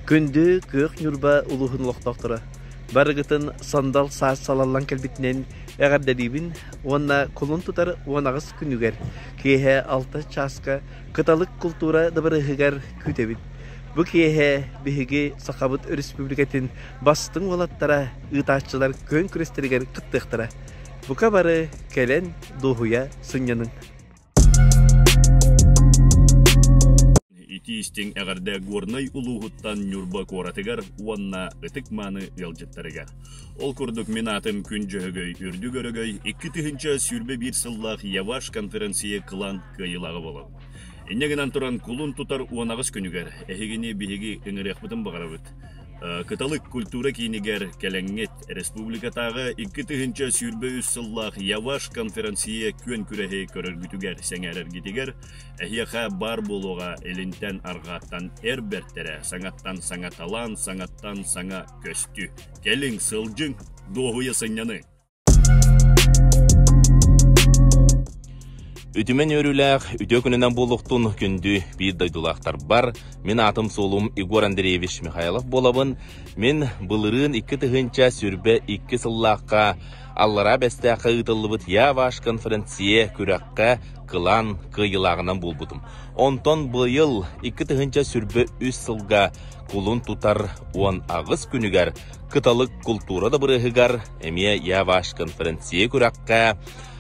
Күндү Күөх Ньурба улууһун олохтоохторо, барыгытын сандал саас салаллан кэлбитинэн эҕэрдэлиибин уонна кулун тутар 18 күнүгэр киэһэ 6 чааска Кыталык култуура дыбарыаһыгар күүтэбит. Бу киэһэ биһиги Сахабыт Өрөспүүбүлүкэтин бастыҥ уолаттара ыытааччылар күөн күрэстэригэр кыттыахтара. Бука бары кэлэн дуоһуйа сынньаныҥ. Итии-истиҥ эҕэрдэ Горнай улууһуттан Ньурба куоратыгар уонна ытык-мааны ыалдьыттарыгар. Ол курдук мин аатым Күн Дьөһөгөй Үрдүк Өрөгөй 2021 сыллаах Яваш конференция кылаан кыайыылааҕа буолабын. Инньэ гынан туран кулун тутар 18 күнүгэр эһигини биһиги ыҥырыахпытын баҕарабыт. Кыталык культура киинигэр кэлэҥҥит республикатааҕы 2023 сыллаах Яваш конференция күөн күрэһи көрөргүтүгэр, сэҥээрэргитигэр Эһиэхэ баар буолуоҕа илинтэн арҕааттан эр бэртэрэ, саҥаттан саҥа талаан, саҥаттан саҥа көстүү. Кэлиҥ, сылдьыҥ, дуоһуйа сынньаныҥ! Үтүмэн үөрүүлээх үтүө күнүнэн буолуохтун күндү биир дойдулаахтарбар. Мин аатым-суолум Егор Андреевич Михайлов буолабын. Мин былырыын 2022 сыллаахха Аллараа Бэстээххэ ыытыллыбыт Я ваш конференция күрэххэ кылаан кыайыылааҕынан буолбутум. Онтон быйыл 2023 сылга кулун тутар 18 күнүгэр Кыталык култуура дыбарыаһыгар эмиэ Я ваш конференция күрэххэ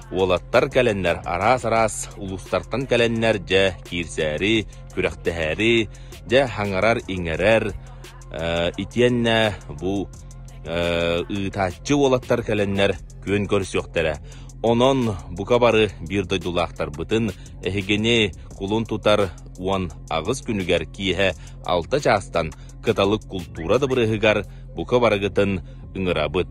уолаттар кэлэннэр араас-араас улуустартан кэлэннэр дьэ киирсээри, күрэхтэһээри, дьэ хаҥарар-иҥэрэр итиэннэ бу ыытааччы уолаттар кэлэннэр күөн көрсүөхтэрэ. Онон бука бары биир дойдулаахтарбытын эһигини кулун тутар 18 күнүгэр киэһэ 6 чаастан Кыталык култуура дыбарыаһыгар бука барыгытын ыҥырабыт.